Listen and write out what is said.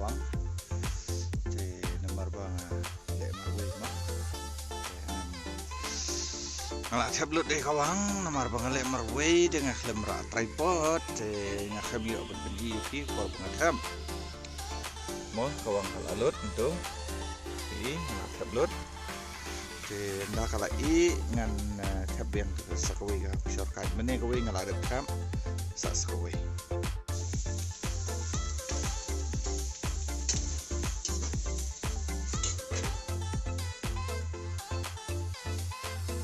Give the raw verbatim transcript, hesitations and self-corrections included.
Wang. Te namar ba nga leh marwei ma. Te, em, nga la thep lut de ka wang, namar ba nga leh marwei de nga khlem rah tripod. Te nga khlem ïoh ban pyni ïa phi por ba nga thep. Mo ka wang ka la lut ntu. Phi nga la thep lut. Te nda ka la i ngan, eh, thep biang sa kawei ka shortcut. Mynne kawei nga la dep thep sa sa kawei.